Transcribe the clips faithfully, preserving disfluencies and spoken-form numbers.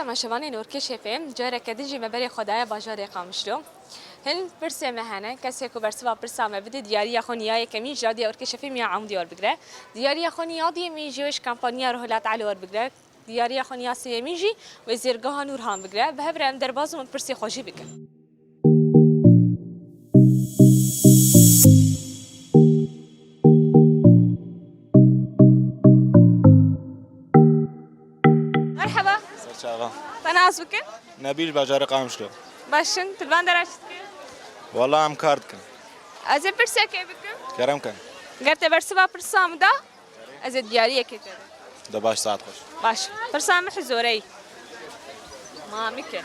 Meşevanên Orkê Şefê, careke din jî me berê xwe daye bajarê Qamişlo. Hin pirsê me hene, kesê ku bersiva pirsa me bide, diyariya xwe niya yekemîn ji Radya Orkê Şefê miya Amûdê werbigire. Diyariya xwe niya duyemîn jî wê ji kampanya Rohilat Elo werbigire. Diyariya xwe niya sêyemîn jî wê zêrgeha Nûrhan bigire. Bi hev re em derbas bûn pirsê xwe jî bikin. Merhaba. Serçava. Te nas bikin? Nebîl, bajarê Qamişlo. Baş in, tu li van dera çi dikî? Wala em kar dikin. Ez ê pirsekê bikim. Kerem ke. Ger te bersiva pirsa min da, ez ê diyariyekê te bim. De baş, saet xweş. Baş. Pirsa min hizoreyî. Mamike.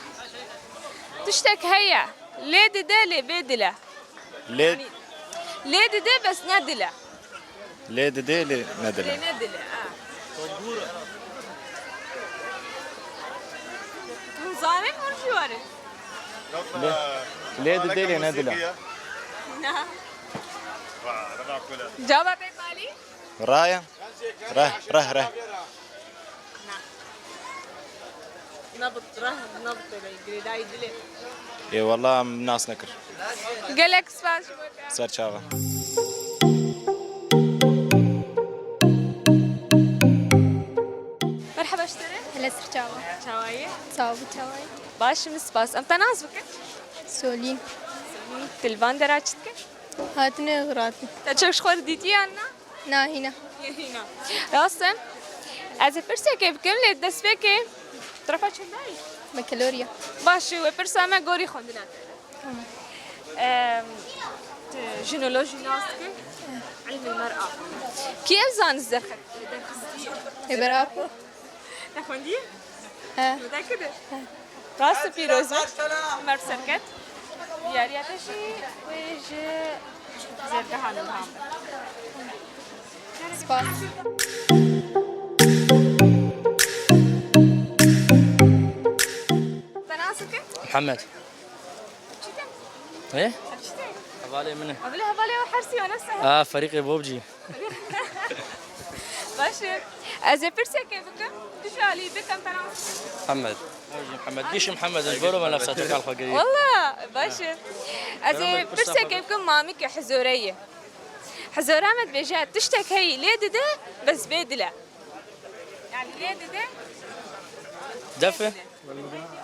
Tiştek heye. Lê dide, lê bê dil e. Lê Lê dide, bes ne dil e. Lê dide, lê ne dil e. Lê ne dil e, ha. Hûn zanin, hûn jî werin. Lê, lê dide, lê ne dil e. Na. Cava pê balî? Raya. Reh, reh, reh. Na. Nabit, reh, nabit, girêdayî dilê. Ê, wela em nas nekir. Gelek spas ji bo te. Ser çava. Merhaba ji te re. Hele ser çava. Çawa yî? Sağ ol, çawa yî? Baş im, spas. Em te nas bikin? Solîn. Solîn. Tu li van dera çi dike? Hatine xiratî. Te çek ji xwe re dîtî yan na? Na, hîna. Yê hîna. Rast e. Ez ê pirsekê bikim, lê destpêkê terefa çendayî? Bakalorya. Baş e, wê pirsa me gorî xwendina te. Tamam. Em, tu jinolojî nas dikî? Ilmê mer'a. Kî ev zanist derxe-, derxistiye? Ê ber Apo. Te xwendiye? He. Te kide? He. Rast û pîroz be. Mer bi serket. Diyariya te jî wê ji zêrgeha Nûrhan be. Spas. Te nas dike? Mihemed. Çi te? Ev çi te? Hevalê min e. Ev li hevalê ew hersî ya ne sehel. A, ferîqê bobcî. Baş e. Ez ê pirsekê bikim. Tu ji alî bikim, te nas. Mihemed. Ew jî Mihemed. Dîş Mihemed, ji bo me nefsa tekal xwe girî. Wala, baş e. Ez ê pirsekê bikim, mamîke hizore ye. Hizora me dibêje, tiştek heyî lê dide, bes bê dil e. Yani lê dide. Def e?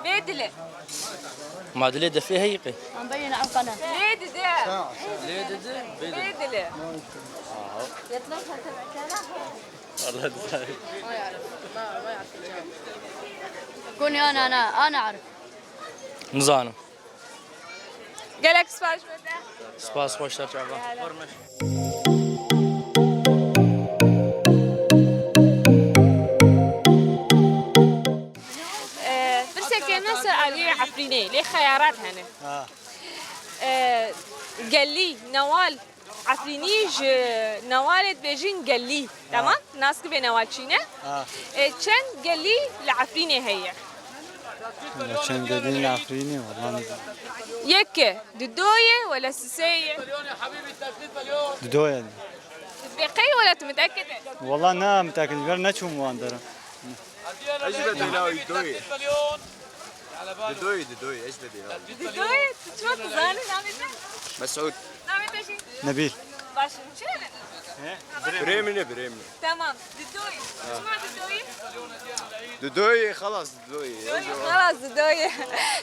Bê dil e. Ma dilê defê heyî qê? Lê dide. Lê dide, bê dil. Bê dil e. Allah dizay. Koni ana, ana, ana arif. Nizanim. Gelek spas ji we te. Spas, xweş ser çava. Ee, pirsekê me ser aliyê Efrînê, lê xeyarat hene. Ha. Ee, gelî, newal, Efrînî ji newalê dibêjin gelî. Tamam? Naskirê newal çî ne? Ha. E, çend gelî li Efrînê heye? Wala çend gelî li Efrînê, wala nizanim. Yek e, dido ye, wala sisê ye? Dido ye. Tu dibê qey wala tu mitekid e? Wala ne mitekid, ver neçûm wan dera. Ez jî vedêla wî doyê. Didoyê, didoyê, ez vedêla wî. Didoyê, tu çima dizanî navê te? Mesûd. Navê te jî? Nebîl. Baş e, çi ne? Birê min e, birê min e. Tamam, didoyê. Çima didoyê? Didoyê, xelas didoyê. Xelas didoyê.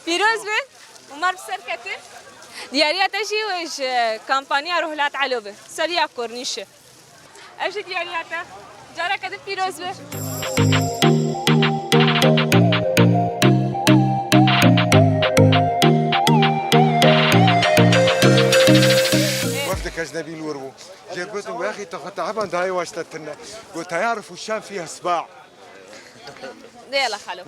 Pîroz be. Û mar bi ser ketin. Diyariya te jî wê ji kampanya Rohilat Elo be. Ser ya kornîşê. Ev jî diyariya te. Careke din pîroz be. Wefdek ecnebî li wir bû. Jê gotin, "Wexî te xwe teheban dayê waşte tine." Got, "Teyarif û şem fî hesba." De yala xalo.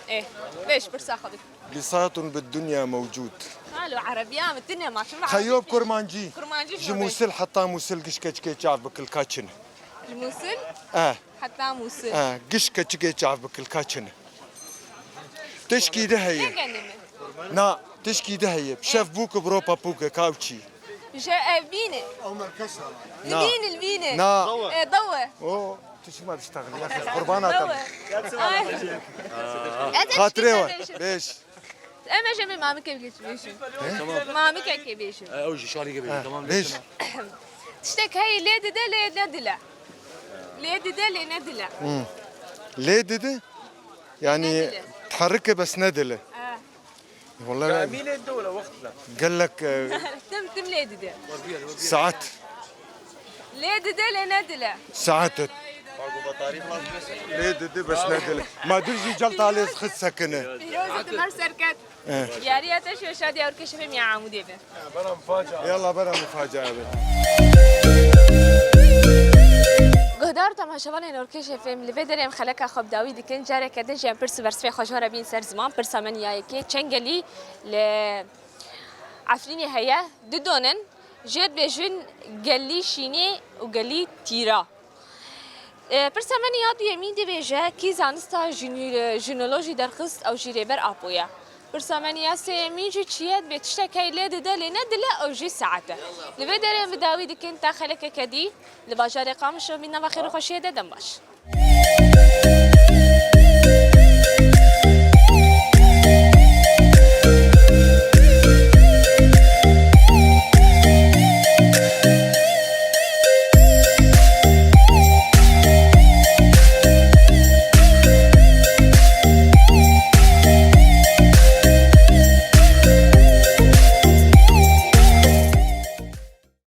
Ê, bêj, pirsa xwe bik. Lisatun bid dunya mewcud. Xalo, erebiya min tune ma, şima Xeyob erebî. Kurmancî. Kurmancî Ji şima Mûsil heta Mûsil giş keçikê çav bi kilka çin. Ji Mûsil Eh, heta Mûsil. eh, giş keçikê çav bi kilka çin. Tişkî di heye. Ne genî mi? Na, tişkî di heye. Şev bûk bi ro papûke, kawçî. Ji ev bîne. Li Na. Bîne, li bîne. Na. E, dawe. O, tu çima biştaxil ya xêr, qurbana te. Dawe. Ay. Ez ê Xatirê we, bêjim. Bêj. Em ê ji min mamikê bêjim. He? Tamam. Mamikekê bêjim. E, ew ji şalî Ha, bêjim. Tamam, bêj. Tiştek heye lê dide, lê nedile. Lê dide, lê nedile. Hmm. Lê dide? Yani Nedile. Tehrike bes nedile. E. Wala Emî lê dide wala wext la. Gelek, e, Tim, tim lê dide. Saet. Lê dide, lê nedile. Saet. Lê dide bes nedile. Ma dur jî cel talê xit sekine. Pîroz e, tu mer serket. Eh. Diyariya te şo şadiya Orkê Şefê miya Amûdê be. Yalla bera mufacae be. Guhdar temaşevanên Orkê Şefê, li vê derê em xeleka xwe bi dawî dikin. Careke din jî em pirs û bersivê xwe ji we re bîn ser ziman. Pirsa min ya yekê, çend gelî li Efrînê heye? Du don in. Jê dibêjin gelî şînê û gelî tîra. E, pirsa me ya duyemîn dibêje, kî zanista jîn-, jinolojî derxist ew jî Rêber Apo ye. Pirsa me ya sêyemîn jî çi ye, dibê tiştek hey lê dide lê nedile ew jî saet e. Li vê derê em bi dawî dikin ta xelekeke dî li bajarê Qamişlo, bi nava xêr û xweşiyê de dem baş.